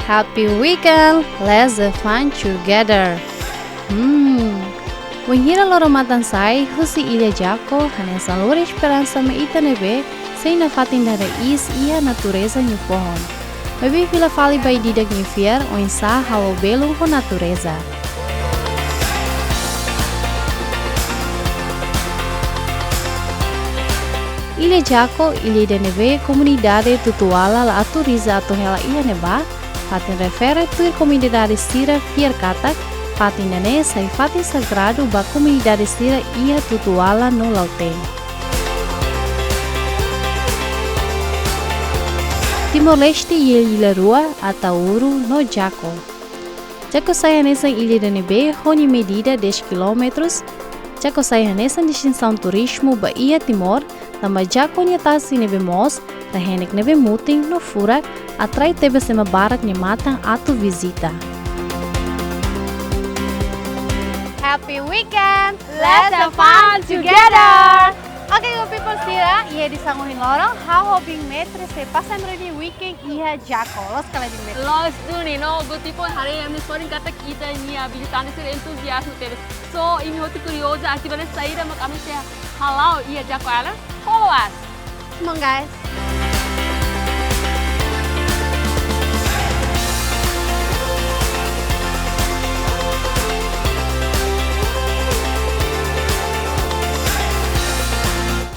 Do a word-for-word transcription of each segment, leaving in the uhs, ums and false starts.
Happy weekend, let's have fun together. Hmm. Wainhira loron-matan sai husi Ilha Jako, hanesan lori esperansa mai ita ne'ebé sei nafatin dada iis iha natureza nia foho. Maibé fila fali ba ida-idak nia fiar oinsá halo belun ho natureza. Ilha Jako, ilha ida ne'ebé komunidade Tutuala la autoriza atu hela iha ne'ebá, fatin refere tuir komunidade sira fiar katak fatin ida-ne'e sai fatin sagradu ba komunidade sira iha Tutuala no Lautém. Timor-Leste iha ilha rua, Ataúru no Jako. Jako sai hanesan ilha ida ne'ebé ho nia medida dez kilómetrus. Jako sai hanesan destinasaun turizmu ba iha Timor, tanba Jako nia tasi ne'ebé moos, rai-henek ne'ebé mutin no furak, atrai tebes ema barak nia matan atu vizita. Happy weekend! Let's have fun together! Oke, good people sira, iha edisaun ohin loron, ha'u ho Biin Metri sei pasa ami-nia weekend iha Jako. Loos ka lae, Biin Metri? Loos duni, no, good people, haree ami-nia sorin katak ita-nia vizitante sira entuziasmu tebes. So, imi hotu kuriozu, atividade saida mak ami sei hala'o iha Jako Island? Follow us! Come on, guys!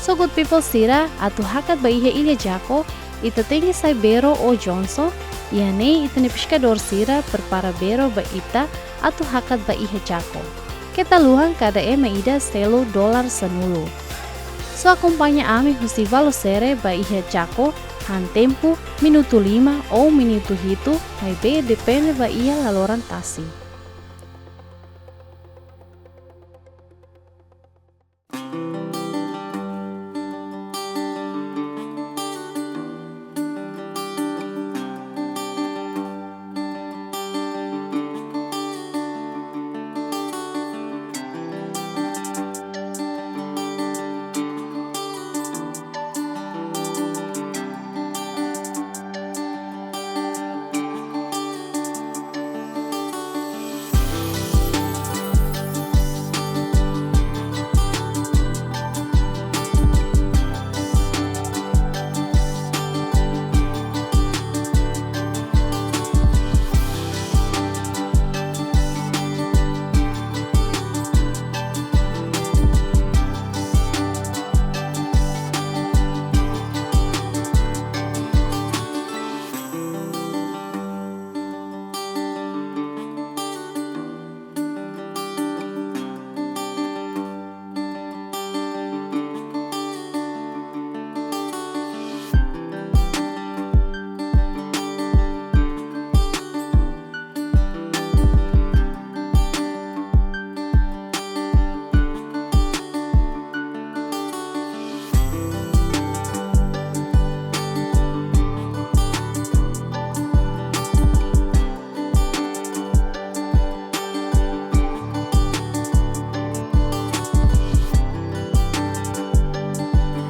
So good people sira, atu hakat ba iha Ilha Jako, ita tenke sai bero ou jonso, iha ne'e ita-nia peskadór sira prepara bero ba ita atu hakat ba iha Jako. Keta haluha kada ema ida selu dolar sanulu. So akompaña ami husi Valosere ba iha Jako, han tempu minutu lima ou minutu hitu, maibé depende ba iha laloran tasi.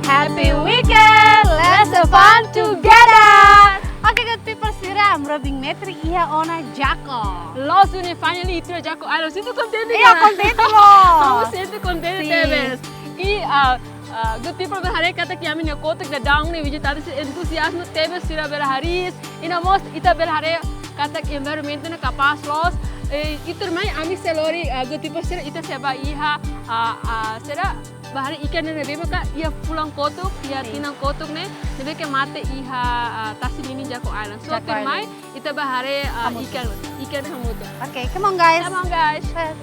Happy weekend! Let's have fun together! Oke, good people sira, ami-nia Biin Metri iha ona Jako. Loos duni, finally ita iha Jako Island. Sinto kontente. Iya, kan? Kontente loos. Kamu sinto kontente. Sin. Tebes. I, ah, ah, good people bele haree katak ami-nia kotuk daudaun ne'e vizitante sira entuziasmu tebes, sira bele hariis. I no mós ita bele haree katak environment ne'e kapás loos. Eh, i tuirmai ami sei lori, ah, good people sira, ita sei bá iha, ah, ah, sira bá haree ikan ne'ebé maka iha fulan kotuk, iha, sin, tinan kotuk ne'e, ne'ebé ke mate iha, ah, tasi ninin Jako Island. So, Jako Island. Tuirmai ita bá haree, ah, hamutuk. Ikan, ikan hamutuk. Oke, come on, guys. Come on, guys. Yes.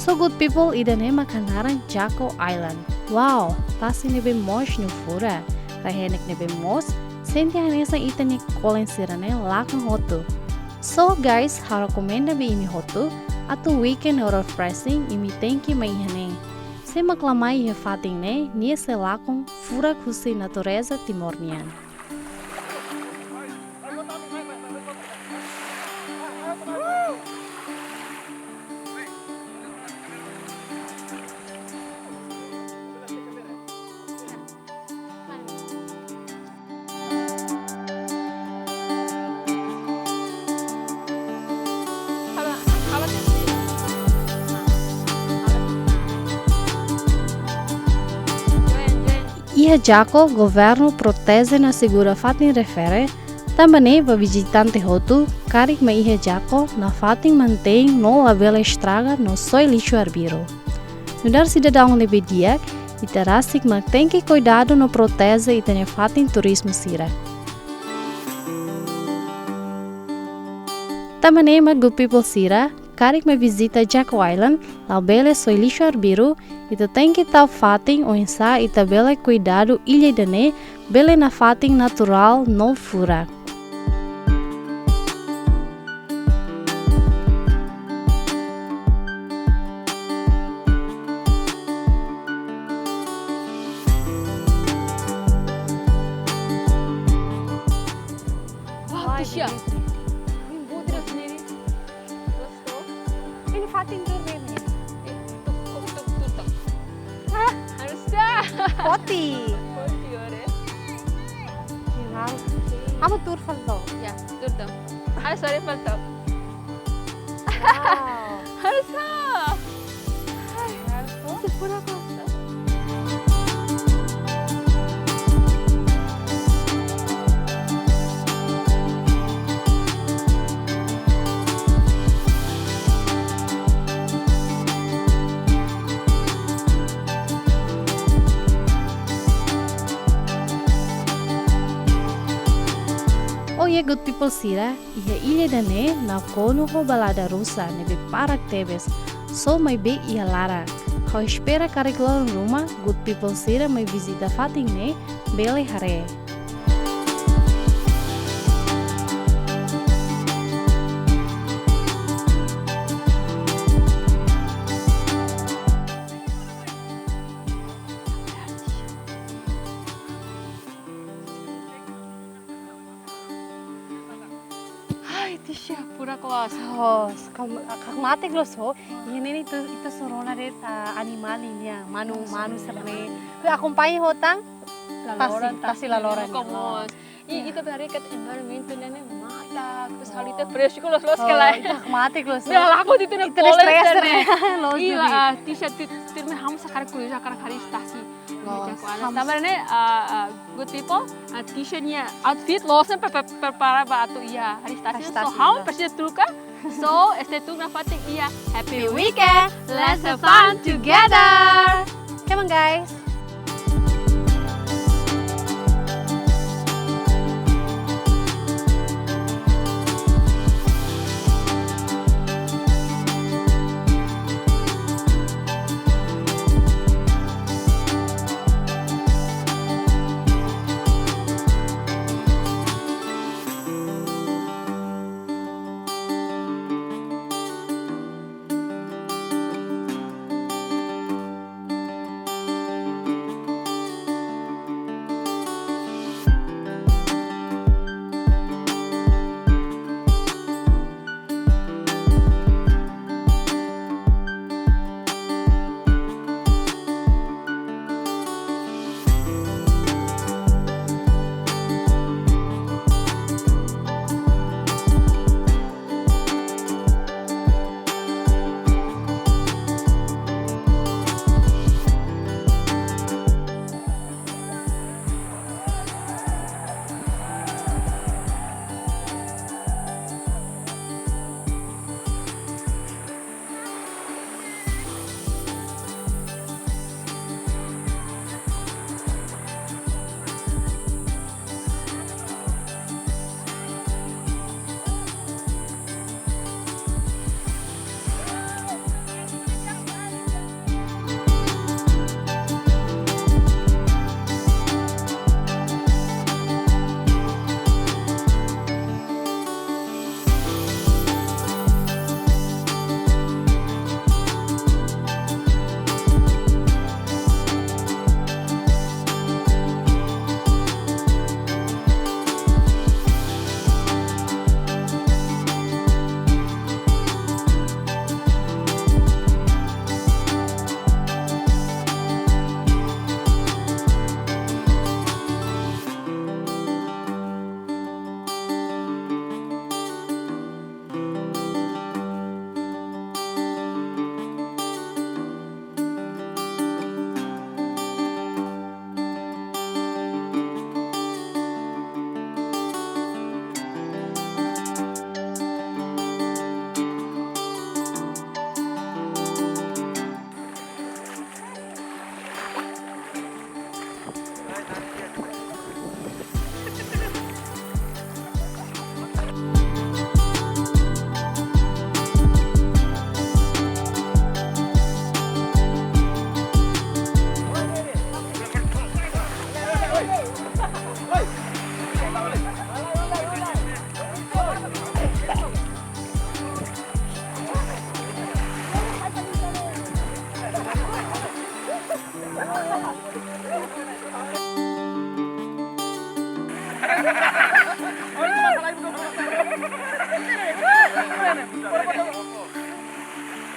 So good people, ida-ne'e mak hanaran Jako Island. Wow, tasi ne'ebé moos no furak, rai-henek ne'ebé moos, sente hanesan ita-nia kolen sira-ne'e lakon hotu. So guys, ha'u rekomenda ba imi hotu, atu weekend refreshing imi tenke mai iha ne'e. Sé mak la mai iha fatin ne'e, nia sei lakon furak husi natureza Timor nian. Iha Jako, governu proteje no asegura fatin refere, tanba ne'e ba vizitante hotu, karik mai iha Jako, nafatin mantein no labele estraga no soe lixu arbiru. Nu'udar sidadaun ne'ebé di'ak, ita rasik mak tenke kuidadu no proteje ita-nia fatin turizmu sira. Tanba ne'e mak good people sira, karik mai vizita Jako Island, labele soe lixu arbiru, ita tenke tau fatin oinsá ita bele kuidadu illa ida-ne'e, bele nafatin naturál no furak. Wah, Tisha. Ini buat dia sendiri. Let's go. Ini fatin tuur ne'e. Eh, tuk, tuk, tuk, tuk, tuk. Hah? Harus dah. Poti. Poti, ore. Ini mau. Kamu tuur fali to? Ya, tuur to. Harus, sorry, fali to. Wow. Harus dah. Harus to. Itu pura kok. Oh ya, good people sira, iha illa ida-ne'e nakonu ho balada rusa ne'ebé barak tebes, só maibé iha laran. Ha'u espera karik loron ruma, good people sira mai vizita fatin ne'e, bele haree. Ai, Tisha, pura close. Oh, kam-, hakmatek loos ho. Iha ne'e ita, ita só rona de'it, ah, animál nian, manu, manu sira-ne'e. Kue akompaña ho tan, tasi, tasi laloran. Como, i ita bele haree katak environment ne'e matak, terus halo ita fresh, kue loos-loos ka lae. Ita hakmatek loos. Bele lakon tiha ona. Ita polen stress ne'e. Loos. Ila, ah, Tisha, tuir, tuirmai ha'u mós hakarak kuriyozu, hakarak haree tasi. Loos. Jako Island. Tanba ne'e, ah, ah, good people, ah, Tisha nia outfit loos ne'e pre-, pre-, prepara ba atu iha haree tasi. Haree tasi, so, ha'u presiza troka. So, stay tuned nafatin iha Happy Weekend. Let's have fun together. Come on, guys.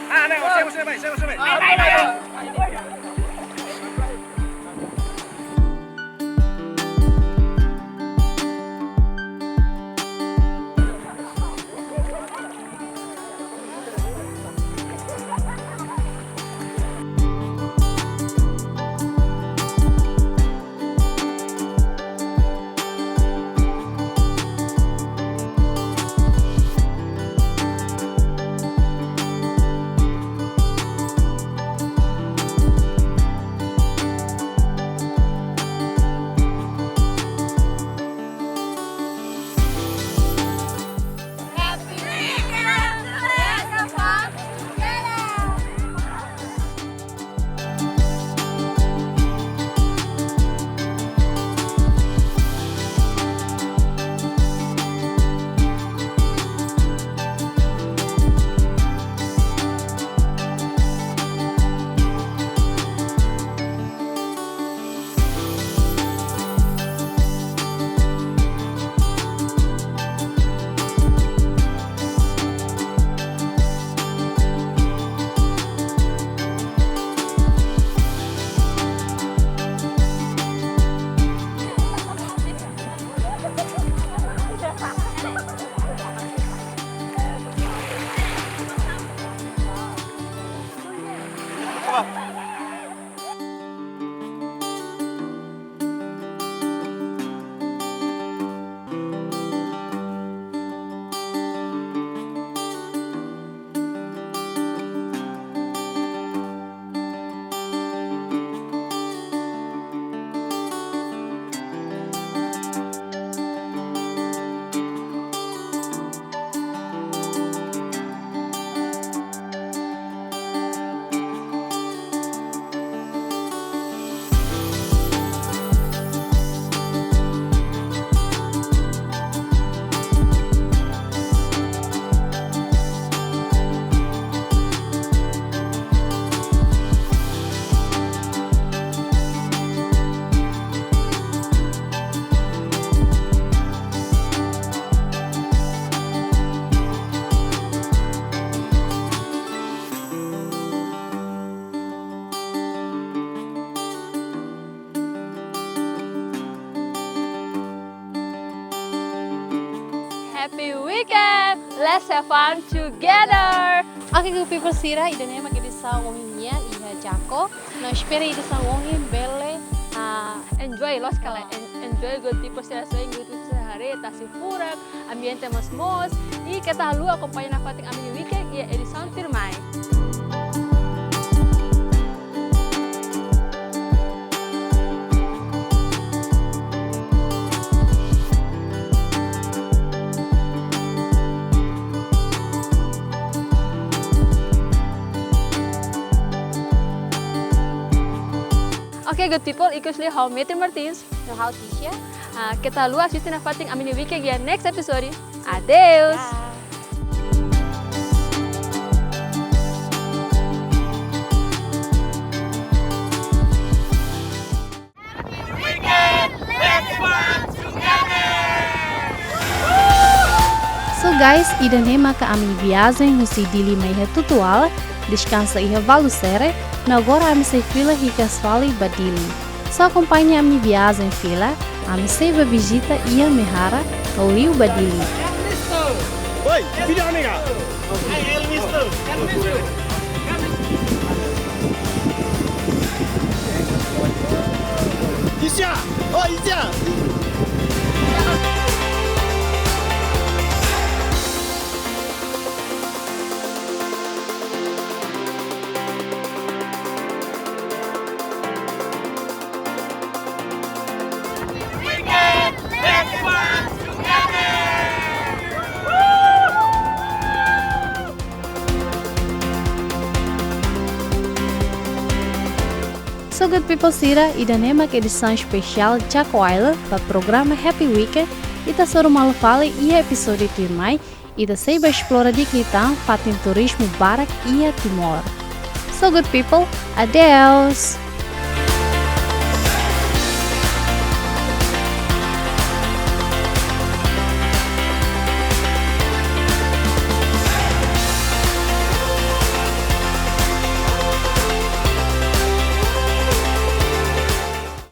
Ah, não, você, você vai, você, você vai. Vai, vai, vai. Happy weekend! Let's have fun together! Oke, good people sira, ida-ne'e mak edisaun ohin nian iha Jacó. No espera edisaun ohin bele, ah, enjoy, loos ka lae, en-, enjoy good people sira, so good people sira haree, tasi furak, ambiente moos-moos, i keta haluha akompaña nafatin ami-nia weekend iha edisaun tuirmai. Oke, good people, ikus liu ha'u Metri Martins, no ha'u Tisha. Ah, keta haluha asiste nafatin ami-nia weekend iha next episode. Adeus! So guys, ida-ne'e maka ami viajen husi Dili mai iha Tutuala, deskansa iha Valusere, no agora ami sei fila hikas fali ba Dili. So akompaña ami viajen fila, ami sei bá vizita iha Mehara, no liu ba Dili. Oi, video amiga. Isya! Oh, Isya! So good people sira, ida-ne'e mak edisaun espesiál Jacó Island ba programa Happy Weekend. Ita hasoru malu fali iha episódiu tuirmai, ita sei bá esplora di'ak liután fatin turizmu barak iha Timor. So good people, adeus!